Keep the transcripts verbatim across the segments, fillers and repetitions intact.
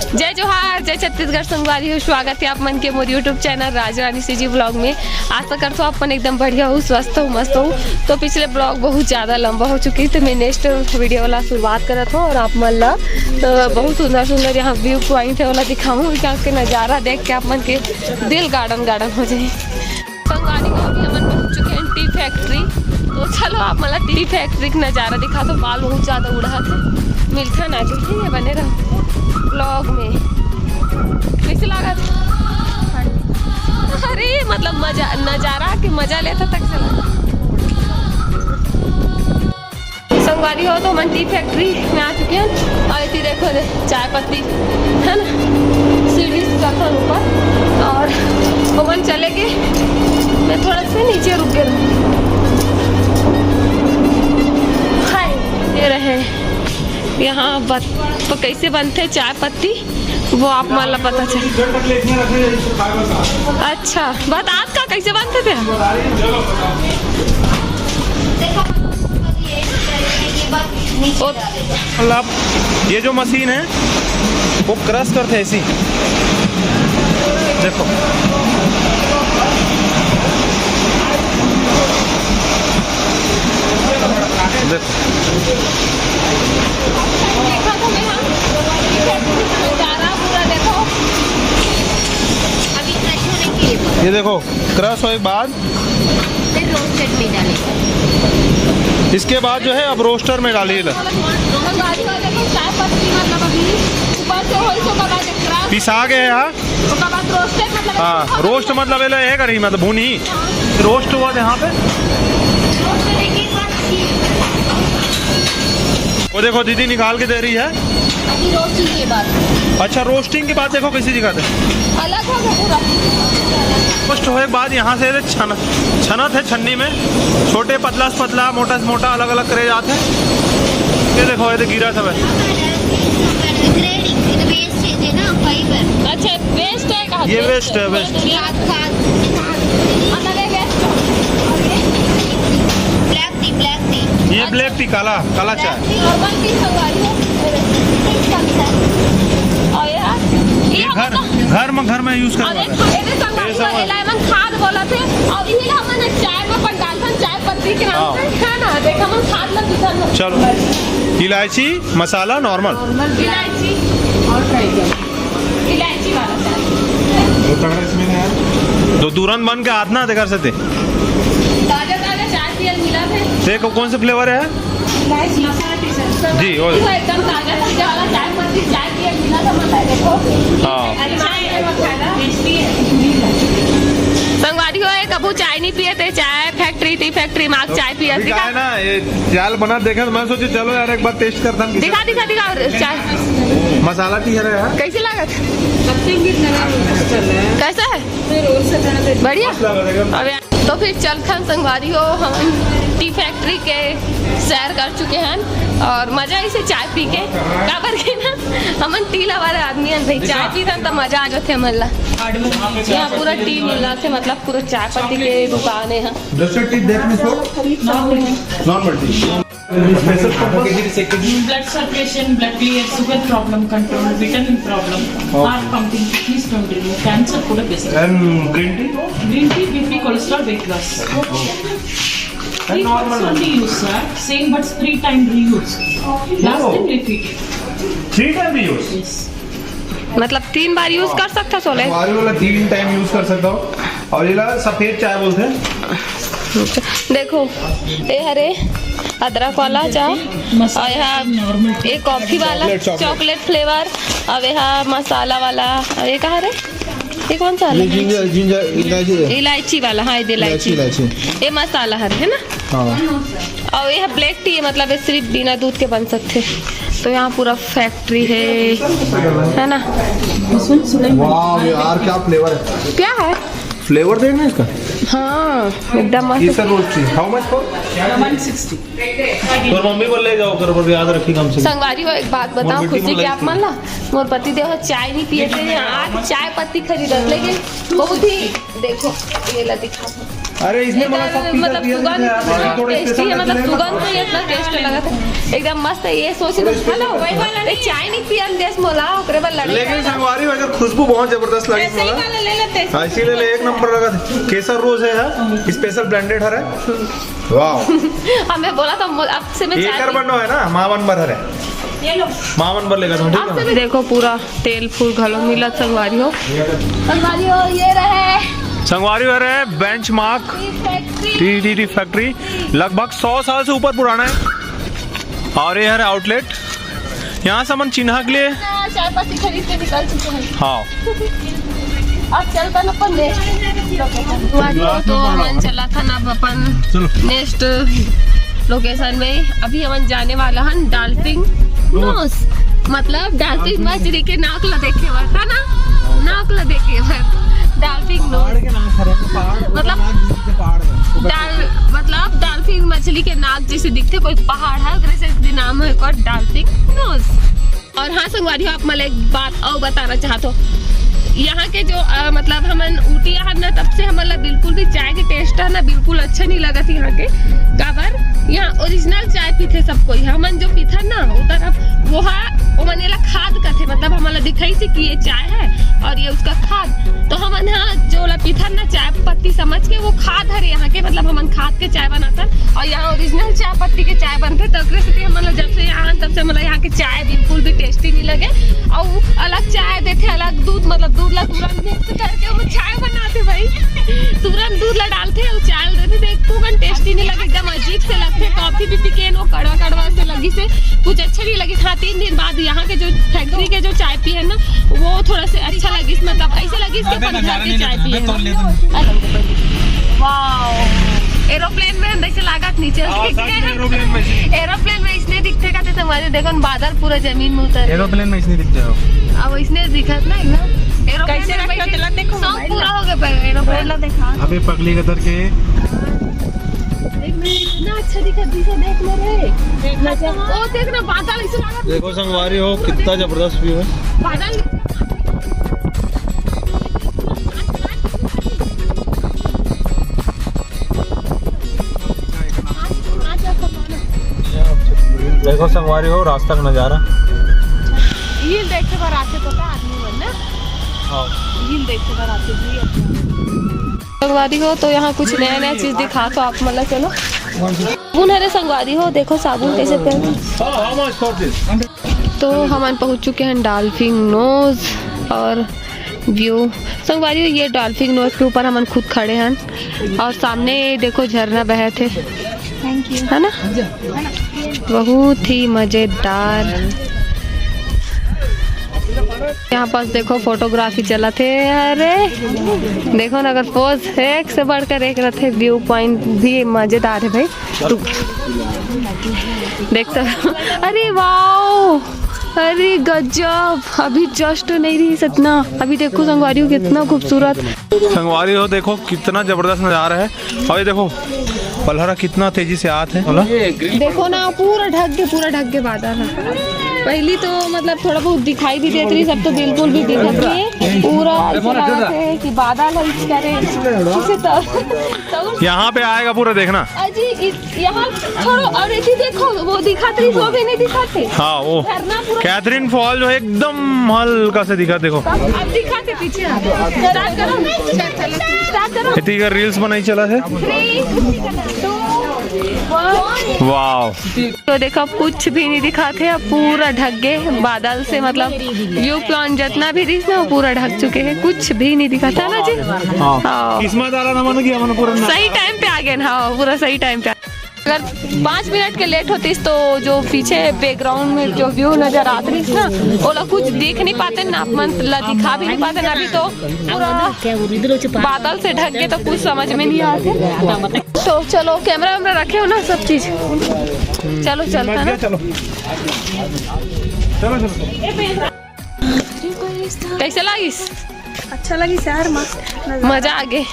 जय जोहार, जय छत्तीसगढ़ संगवारी हो, स्वागत है आप मन के मोर YouTube चैनल राज रानी सीजी व्लॉग में। आशा करथो आप मन एकदम बढ़िया हो, स्वस्थ हो, मस्त हो। तो पिछले व्लॉग बहुत ज्यादा लंबा हो चुकी, तो मैं नेक्स्ट वीडियो वाला शुरुआत करत हूँ और आप मन ला, अ, बहुत सुंदर सुंदर यहाँ व्यू पॉइंट है वाला दिखाऊँ, यहाँ के नज़ारा देख के आप मन के दिल गार्डन गार्डन हो जाए। संगवारी हो, अभी हमन पहुंच चुके हैं टी फैक्ट्री। तो चलो आप मन ला टी फैक्ट्री के नज़ारा दिखाथों। बाल बहुत ज्यादा उड़ात हे, मिलथन आगे, ठीक है, बने रहो व्लॉग में। कैसे लागत? अरे मतलब मजा, नज़ारा के मजा लेथो तक से लागत। संगवारी हो, तो हमन टी फैक्ट्री में आ चुके हैं और इतनी देखो दे, चाय पत्ती है ना, सीढ़ी से जाता है ऊपर और ओमन चले गए। मैं थोड़ा सा नीचे रुक गया। हाय, ये रहे यहाँ बत-, तो कैसे बनते चाय पत्ती, वो आप मन ला पता चल। अच्छा, बतात का कैसे बनते थे? मतलब ये जो मशीन है वो क्रश करते ऐसी, देखो। देखो। देखा तो मैं, हाँ। नजारा पूरा देखो। अभी क्रश होने के लिए। ये देखो, क्रश होने के बाद फिर रोस्टेड में डालेगा। इसके बाद जो है अब रोस्टर में डालिए ला। तो गाड़ी वाले को चाय पत्ती मतलब अभी ऊपर से होई तो का बाद क्रश। पिसा गए, हाँ। ओकर बाद रोस्टेड मतलब हाँ, रोस्ट मतलब एला ये करी, मतलब भूनी। रोस्ट हुआ था यहाँ पे। वो देखो दीदी निकाल के दे रही है। अभी रोस्टिंग के बाद। अच्छा, रोस्टिंग के बाद देखो कैसी दिखाते हैं। अलग हो गया पूरा। रोस्ट होए के बाद यहाँ से छन-, छनत है छन्नी में, छोटे पतला से पतला, मोटा से मोटा, अलग अलग करे जाते हैं। ये देखो, ये तो गिरा सब है। ग्रेडिंग, ये तो वेस्ट है ना, फाइबर। अच्छा, वेस्ट है, कहा ये वेस्ट है, वेस्ट। खाद, खाद। मतलब ये waste. Black tea, black tea. ये ब्लैक टी, काला, काला चाय। नॉर्मल टी संगवारी हो। और यार, ये ये घर, मतलब घर में, घर में यूज करने अरे, वाला। ये संगवारी ये हो, सब एला एमन खाद बोलत हे। और इही ला हमन चाय में अपन डालथन, चाय पत्ती के नाम हाँ। से, है ना? देख, हमन खाद ला दूसर में चलो, इलायची, मसाला, नॉर्मल। इलायची और टाइगर। इलायची वाला चाय। वो तगड़ा इसमें नहीं आया। तो तुरंत बन के हाथ ना देकर सकते। ताजा ताजा चाय पियल मिला थे। देखो कौन से फ्लेवर है? इलायची। जी, और एकदम ताजा ताजा वाला चाय पत्ती चाय पियल मिला था, मतलब देखो। हाँ। अरे चाय में फायदा। संगवारी हो, ये कभू चाय नहीं पिए थे, चाय फैक्ट्री, टी फैक्ट्री में आके चाय पिए अभी थे। कहा है ना, ये चाय बना देखे तो मैं सोचे चलो यार एक बार टेस्ट करता हूँ। दिखा, दिखा, दिखा, और चाय। मसाला टी है यार। कैसे लागत? कैसा है? बढ़िया। अब यार, तो फिर चलथन संगवारी हो, हम टी फैक्ट्री के सैर कर चुके हैं और मजा इसे चाय पी के, काबर के ना हमन टी लवर आदमी हन भाई, चाय पीथन त मजा आ जाथे हमन ला। यहाँ पूरा टी मिलथे, मतलब पूरा चाय पत्ती के दुकान है। Does it tea that means what? Normal tea. Blood circulation, blood clear, sugar problem control, vitamin problem, heart pumping, kidney stone removal, cancer కూడా best. And green tea? Green tea, BP, cholesterol, weight loss. And normal only use, sir. Same but three time reuse. Last time repeat. Three time reuse? Yes. मतलब तीन बार use कर सकता सोले। वाला तीन time use कर सकता हूँ। और ये ला सफेद चाय बोलते हैं। देखो, ये हरे अदरक वाला चाय, और यहाँ एक कॉफी वाला चॉकलेट फ्लेवर, और यहाँ मसाला वाला, और ये कहाँ रे? ये कौन सा वाला? जिंजर, जिंजर, इलायची। इलायची वाला, हाँ, ये इलायची। इलायची। ये मसाला हरे, है ना? हाँ। और ये ब्लैक टी है, मतलब ये सिर्फ बिना दूध के बन सकते। तो यहाँ पूरा फैक्ट्री है, है ना? वाह यार, क्या फ्लेवर है। क्या है? फ्लेवर देखना इसका। हाँ, एकदम मस्त। ये sir rose tea, how much for? One sixty. तोर मम्मी बोल ले जाओ, कर पर याद रखी कम से कम। संगवारी हो, एक बात बताओ खुशी के आप मन ला, मोर पति देव चाय नहीं पिए थे, आज चाय पत्ती खरीदत, लेकिन बहुत ही, देखो, ये ला दिखा। अरे, इसने मतलब सब pizza मतलब दिया सुगंध थोड़ा टेस्टी है, मतलब सुगंध तो ये इतना टेस्ट लगा था, एकदम मस्त है। ये सोच लो, हेलो, ये चाय नहीं पियन देस मोला, ओकरे बर लड़े। लेकिन संगवारी हो, एकर खुशबू बहुत जबरदस्त लगी मोला। हाँ, इसीलिए ले, एक नंबर लगा था। केसर रोज है, स्पेशल ब्लेंडेड हरे। वाह। हमें बोला था मो-, अब से मैं चाय एकर बर नो है ना, मावन बर हरे। ये लो। मावन बर लेगा तुम, ठीक है? देखो पूरा तेल फूल घलो मिलत संगवारी हो। संगवारी हो, ये रहे। संगवारी हो रहे benchmark tea factory. T, T, tea factory लगभग सौ साल से ऊपर पुराना है। और ये है आउटलेट, यहाँ से हमन चिन्हा के लिए हाँ, चाय पत्ती खरीद के निकल चुके हैं। हाँ। अब चलता ना अपन नेक्स्ट लोकेशन। तो हमन चला था ना अब अपन चलो। नेक्स्ट लोकेशन में। अभी हमन जाने वाला हन डॉल्फिन नोज, मतलब डॉल्फिन मछली के नाक ला देखे बर, है ना? नाक ला देखे बर डॉल्फिन नोज। पहाड़ के नाक हरे, पहाड़ मतलब पहाड़ है। डाल मतलब डॉल्फिन मछली के नाक जैसे दिखथे, कोई पहाड़ है, ओकरे से नाम है ओकर डॉल्फिन नोज। और हाँ संगवारी हो, आप मन ला एक बात अउ बताना चाहत हो, यहाँ के जो अ, मतलब हमन ऊटी आहन ना, तब से हमन ला बिल्कुल भी चाय के टेस्ट है ना, बिल्कुल अच्छा नहीं लगत यहाँ के। काबर यहाँ ओरिजिनल चाय पीथे सब कोई, हमन जो पीथन ना उधर, अब वो हा ओमन एला खाद कथे, मतलब हमन ला दिखाई से कि ये चाय है और ये उसका खाद। तो हमन हा जो ला पीथन ना चाय पत्ती समझ के वो खाद हरे यहाँ के, मतलब हमन खाद के चाय बनाथन और यहाँ ओरिजिनल चाय पत्ती के चाय बनथे। तो ओकरे सेती हमन ला जब से यहाँ आन तब से हमन ला यहाँ के चाय बिल्कुल भी टेस्टी नहीं लगे। और अलग चाय देथे, अलग दूध, मतलब दूध ला तुरंत मिक्स करके वो चाय बनाथे भाई। तुरंत दूध ला डालथे और चाय ला देथे, तो एको कन टेस्टी नहीं लगे, एकदम अजीब से लगथे। कॉफी भी पी के नो कड़वा कड़वा से लगी से कुछ अच्छा नहीं लगी। हाँ, तीन दिन बाद यहाँ के जो फैक्ट्री के जो चाय पी है ना, वो थोड़ा से अच्छा लगिस, मतलब ऐसे लगिस कि अपन घर के चाय पिए। वाओ, एरोप्लेन में हम जैसे लागत नीचे हाँ, सच में एरोप्लेन में। एरोप्लेन में इसने दिखथे का, जैसे हमारे देखो ना, बादल पूरा जमीन में उतर एरोप्लेन में इसने दिखथे हो। अब इसने दिखत ना एकदम। एरोप्लेन कैसे में रखे हो? बैठे चला देखो, सब मोबाइल पूरा ला। हो गया पर एरोप्लेन। मोबाइल ला देखा। अबे पगली कतर के। देख ना, इतना अच्छा दिखत, दिखत, देख ना रे। देखा नजर, तो। ओ देख ना, बादल ऐसे लागत। देखो संगवारी हो, कितना जबरदस्त व्यू है। बादल। देखो संगवारी हो, रास्ता का नजारा। झील देखे बर आथे तो का आदमी मन ना? हाँ। झील देखे बर आथे, झील। संगवारी हो तो यहाँ कुछ नया नया चीज दिखा तो आप मन ला, चलो। साबुन हरे संगवारी हो, देखो साबुन कैसे पहन। तो हमन पहुँच चुके हैं डॉल्फिन नोज और व्यू। संगवारी हो, ये डॉल्फिन नोज के ऊपर हमन खुद खड़े हैं और सामने देखो झरना बहत है। Thank you. है ना, बहुत ही मजेदार। यहाँ पास देखो फोटोग्राफी चलत हे। अरे देखो ना, अगर पोज एक से बढ़कर एक रथे, व्यू पॉइंट भी मजेदार है भाई। तू देख सक-, अरे वाओ, अरे गजब, अभी जस्ट नहीं रही सतना। अभी देखो संगवारी हो कितना खूबसूरत। संगवारी हो देखो कितना जबरदस्त नजारा है। अभी देखो पलहरा कितना तेजी से आत है। देखो ना, पूरा ढक के, पूरा ढक के बादल है। पहली तो मतलब थोड़ा बहुत दिखाई भी देत रही, सब तो बिल्कुल भी दिखत नहीं है। पूरा ऐसा लगा है कि बादल है, इस करे। यहाँ पे आएगा पूरा, देखना। अजी, यहाँ छोड़ो, और इसी देखो, वो दिखात रही, वो भी नहीं दिखाते। हाँ, वो झरना पूरा कैथरीन फॉल जो है एकदम हल्का से दिखा, देखो। अब दिखाते पीछे। स्टार्ट करो, स्टार्ट करो। इतनी का रील्स बनाई चला है। Three, two, one। वाओ। तो देखो, अब कुछ भी नहीं दिखाते, अब पूरा ढक गए बादल से, मतलब व्यू पॉइंट जितना भी रही ना, वो पूरा ढक चुके हैं, कुछ भी नहीं दिखाता ना जी। हाँ। हाँ। किस्मत वाला ना मानो कि हमन पूरा ना सही टाइम पे आ गए ना। हाँ, पूरा सही टाइम पे। अगर पाँच मिनट के लेट होतीस तो जो पीछे बैकग्राउंड में जो व्यू नजर आत रही ना, ओला कुछ देख नहीं पाते ना, आप मन ला दिखा भी नहीं पाते ना। अभी तो पूरा बादल से ढक के तो कुछ समझ में नहीं आते। तो चलो, कैमरा वैमरा रखे हो ना, सब चीज। चलो, चलता है ना। चलो। चलो, चलो। कैसे लागिस? अच्छा लगी शहर, मस्त नजारा। मजा आ गए।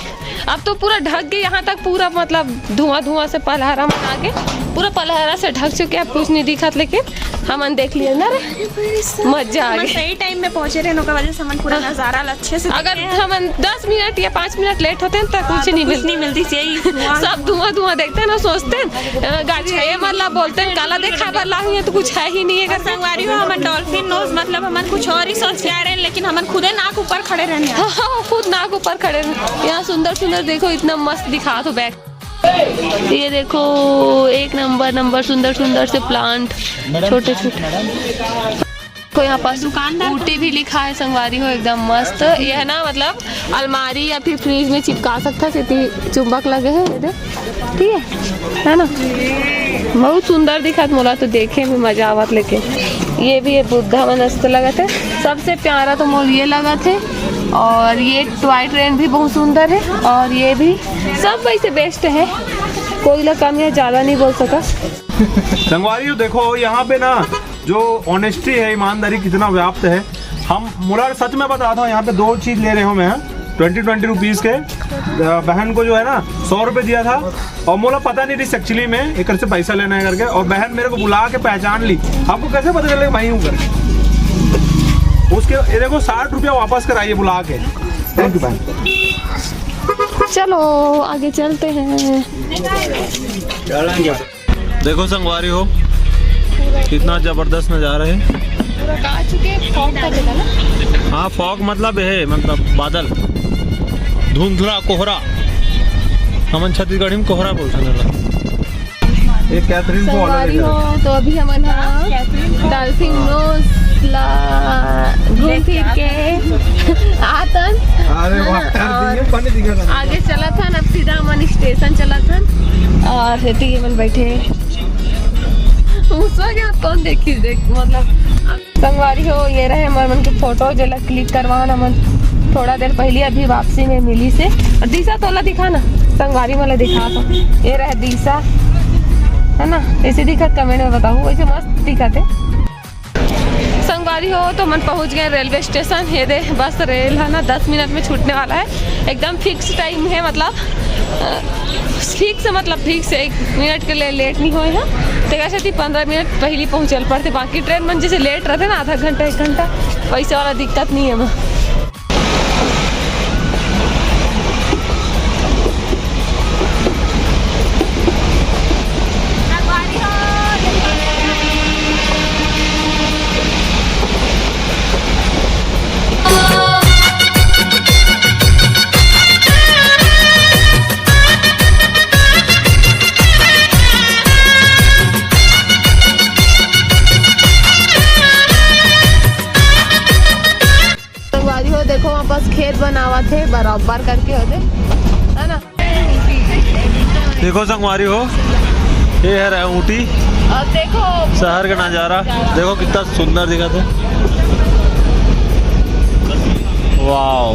अब तो पूरा ढक गए यहाँ तक, पूरा मतलब धुआं धुआं से पलहरा मन आ गए, पूरा पलहरा से ढक चुके, अब कुछ नहीं दिखत, लेकिन हमन देख लिए ना रे, मजा आ गए। सही टाइम में पहुंचे रहे, ओकर वजह से हमन पूरा नजारा ला अच्छे से अगर देखे हैं। हमन दस मिनट या पाँच मिनट लेट होते हैं तो हाँ, कुछ तो नहीं कुछ मिलता। नहीं मिलती, यही धुआं। सब धुआं धुआं देखते हैं ना, सोचते हैं, अ, गाड़ी ये मतलब बोलते हैं काला देखा बर लाहू, ये तो कुछ है ही नहीं है और करके। संगवारी हो, हमन डॉल्फिन नोज, मतलब हमन कुछ और ही सोच के आ रहे हैं, लेकिन हमन खुदे नाक ऊपर खड़े रहने हैं। हाँ, हाँ, खुद नाक ऊपर खड़े रहने। यहाँ सुंदर सुंदर देखो, इतना मस्त दिखा तो बैग। ये देखो, एक नंबर नंबर सुंदर सुंदर से प्लांट, छोटे छोटे। को यहाँ पास दुकानदार ऊटी भी लिखा है संगवारी हो, एकदम मस्त। ये है ना, मतलब अलमारी या फिर फ्रिज में चिपका सकता है, इतनी चुंबक लगे हैं, ये दे, ठीक है, है ना, बहुत सुंदर दिखत मोला तो देखे में मजा आवत। लेकिन ये भी है बुद्धा मन अस्त लगत है, सबसे प्यारा तो मोर ये लगत है, और ये टॉय ट्रेन भी बहुत सुंदर है, और ये भी सब वैसे बेस्ट है, कोई ला कम या ज्यादा नहीं बोल सकत। संगवारी हो, देखो यहाँ पे ना जो ऑनेस्टी है, ईमानदारी कितना व्याप्त है। हम मोला सच में बताता हूँ, यहाँ पे दो चीज ले रहे हो मैं, ट्वेंटी ट्वेंटी रुपीज के। अ, बहन को जो है ना सौ रुपए दिया था और मोला पता नहीं थी एक्चुअली में एक से पैसा लेना है करके, और बहन मेरे को बुला के पहचान ली। आपको कैसे पता चलेगा मैं ही हूँ करके? उसके ये देखो, साठ रुपया वापस कराइए बुला के। थैंक यू बहन। चलो आगे चलते हैं। देखो संगवारी हो, कितना जबरदस्त नजारा है। पूरा का चुके, फॉग कर देता ना। हाँ, फॉग मतलब है, मतलब बादल, धुंधला कोहरा। हमन छत्तीसगढ़ी में कोहरा बोलथन एला। ये कैथरीन फॉल है, संगवारी हो, तो अभी हमन ह डॉल्फिन नोज ला घूम फिर के आतन। अरे वाह, हाँ, यार, और ये पानी दिखा था। आगे चलत हन, अब सीधा हमन स्टेशन चलत हन और सेती हमन बैठे। मुसवा के आप कौन देखी देख, मतलब संगवारी हो, ये रहे हमर मन के फोटो, जेला क्लिक करवान हमन थोड़ा देर पहले अभी वापसी में मिली से। और दिशा तोला दिखा ना, संगवारी वाला दिखा तो। ये रहे दिशा, है ना, ऐसे दिखत कमेंट में बताओ, वैसे मस्त दिखत है। संगवारी हो, तो हमन पहुंच गए रेलवे स्टेशन। ये दे बस रेल है ना, दस मिनट में छूटने वाला है, एकदम फिक्स टाइम है, मतलब फिक्स मतलब फिक्स एक मिनट के लिए लेट नहीं होए हैं। तेकर सेती पंद्रह मिनट पहली पहुंचल पड़ते, बाकी ट्रेन मन जैसे लेट रहते ना आधा घंटा एक घंटा, वैसे वाला दिक्कत नहीं है। संगवारी हो, देखो वापस खेत बनावत हे बराबर करके होते, है ना। देखो संगवारी हो, ये है रहा ऊटी। और देखो शहर का नजारा, देखो कितना सुंदर दिखत है। वाओ,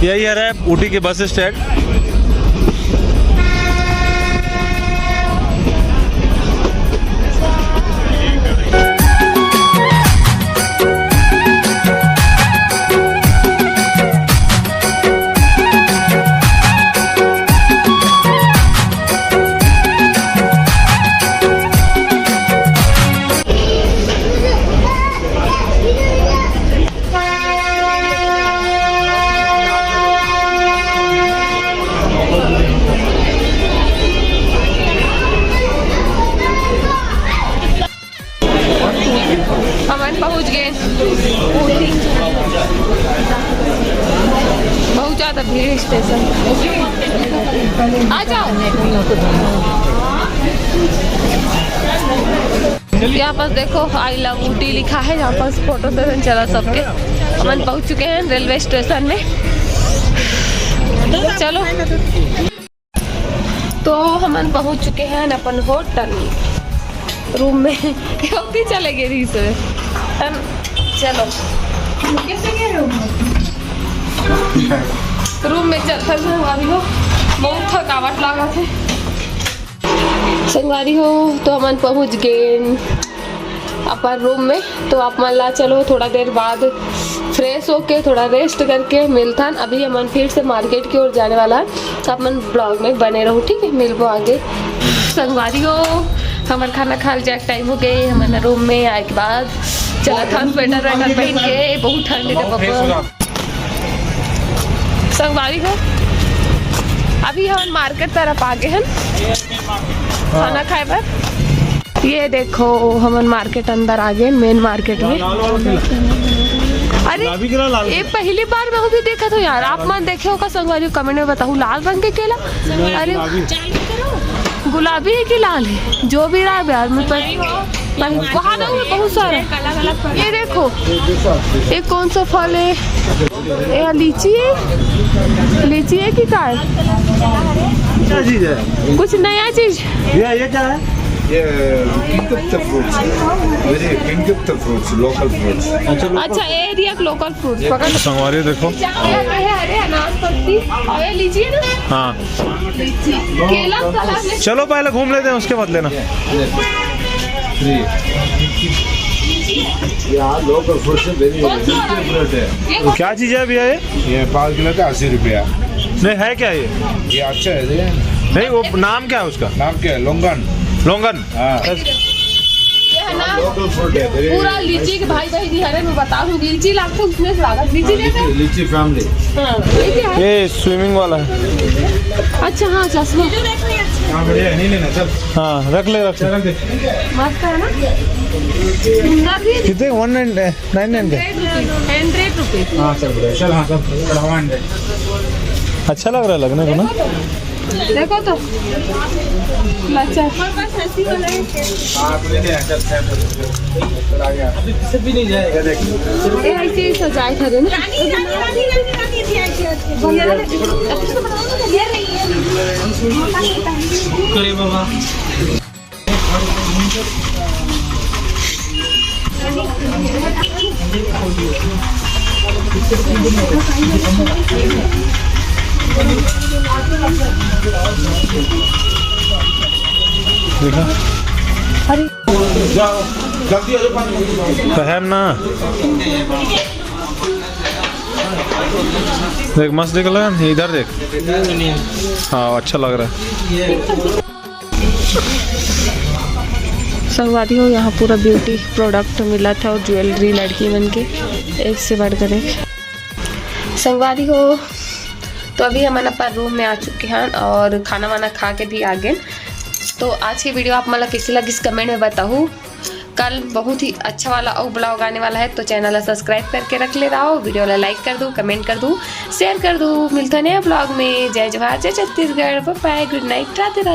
यही है रहा ऊटी के बस स्टैंड। हमन पहुंच गए। बहुत ज्यादा भीड़ स्टेशन। आ जाओ। यहाँ पास देखो, आई लव ऊटी लिखा है। यहाँ पास फोटो सेशन चला सबके। हमन पहुंच चुके हैं रेलवे स्टेशन में। चलो। तो हमन पहुंच चुके हैं अपन होटल रूम में। क्योंकि चले गए रही से हम। चलो, रूम में चलते हुए हमारी हो बहुत थकावट लागत है। संगवारी हो, तो हमन पहुंच गए अपन रूम में। तो आप मन ला चलो थोड़ा देर बाद फ्रेश होके थोड़ा रेस्ट करके मिलथन। अभी हमन फिर से मार्केट की ओर जाने वाला है, तो अपन ब्लॉग में बने रहो, ठीक है? मिलबो आगे। संगवारी हो, हमर खाना खाल जाए टाइम हो गए, हमन रूम में आए के बाद चला था स्वेटर वेटर पहन के, बहुत ठंड है पापा। संगवारी हो, अभी हमन मार्केट तरफ आगे हन खाना खाए बर। ये देखो, हमन मार्केट अंदर आगे, मेन मार्केट में। अरे, गुलाबी केला, लाल ये केला। पहली बार मैं भी देखा था यार। आप मन देखे हो का संगवारी, कमेंट में बताओ, लाल रंग के केला। अरे, गुलाबी। गुलाबी है कि लाल है, जो भी रहा यार, मैं पर वहाँ ना हुए बहुत सारा। ये देखो, ये कौन सा फल है? ये लीची है, लीची है कि का है? क्या चीज है? कुछ नया चीज। भैया, ये क्या है? ये king of the fruits, very king of the fruits, local fruits. अच्छा, एरिया लोकल फ्रूट्स। पकड़। संगवारी देखो। क्या है? अरे, अनार पत्ती। अरे, लीजिए ना। हाँ। लीची। केला, सलाद में। चलो, पहले घूम लेते हैं, उसके बाद लेना। फ्री। यहाँ लोकल फ्रूट्स है, वेरी फ्रूट है। क्या चीज़ है भैया ये? ये पाव किलो का अस्सी रुपया। नहीं, है क्या ये? ये अच्छा है, ये। नहीं, वो नाम क्या है उसका? नाम क्या है? लोंगन। लोंगन। हाँ। ये है ना, लोकल फ्रूट है, वेरी पूरा लीची के भाई भाई जी, अरे मैं बता दूँ, लीची लागत है, उसमें से लागत। लीची हाँ, देखो। लीची, लीची फैमिली। हाँ, ये क्या है? ये स्विमिंग वाला है। अच्छा, हाँ, चश्मा। हाँ, बढ़िया है, नहीं लेना, चल। हाँ, रख ले, रख ले। चल, रख दे। मस्त है ना? सुंदर भी। कितने? वन नाइन नाइन नाइन का। Hundred rupees. हाँ, चल, बढ़िया। चल, हाँ, चल, चल, हाँ, हंड्रेड। अच्छा लग रहा है लगने को ना। देखो तो, लच्छा। हाँ, तो ले ले, चल, चल, चल, चल, आ गया। अभी किसे भी नहीं जाएगा, देख। ए, ऐसे ही सजाए थे ना। करे बाबा। देखा? अरे। जाओ, जल्दी आ जाओ, पानी। पहन ना। देख, मस्त दिख रहा है, इधर देख। हाँ, अच्छा लग रहा है। संगवारी हो, यहाँ पूरा ब्यूटी प्रोडक्ट मिलत हे और ज्वेलरी लड़की मन के एक से बढ़कर एक। संगवारी हो, तो अभी हमन अपन रूम में आ चुके हन और खाना वाना खा के भी आ गेन। तो आज की वीडियो आप मन ला कइसे लगिस, कमेंट में बताहू। कल बहुत ही अच्छा वाला अउ ब्लॉग आने वाला है, तो चैनल ला सब्सक्राइब करके रख ले रहो, वीडियो ला लाइक कर दो, कमेंट कर दो, शेयर कर दो। मिलता नया ब्लॉग में। जय जोहार, जय छत्तीसगढ़, बाय बाय, गुड नाइट, राधे राधे।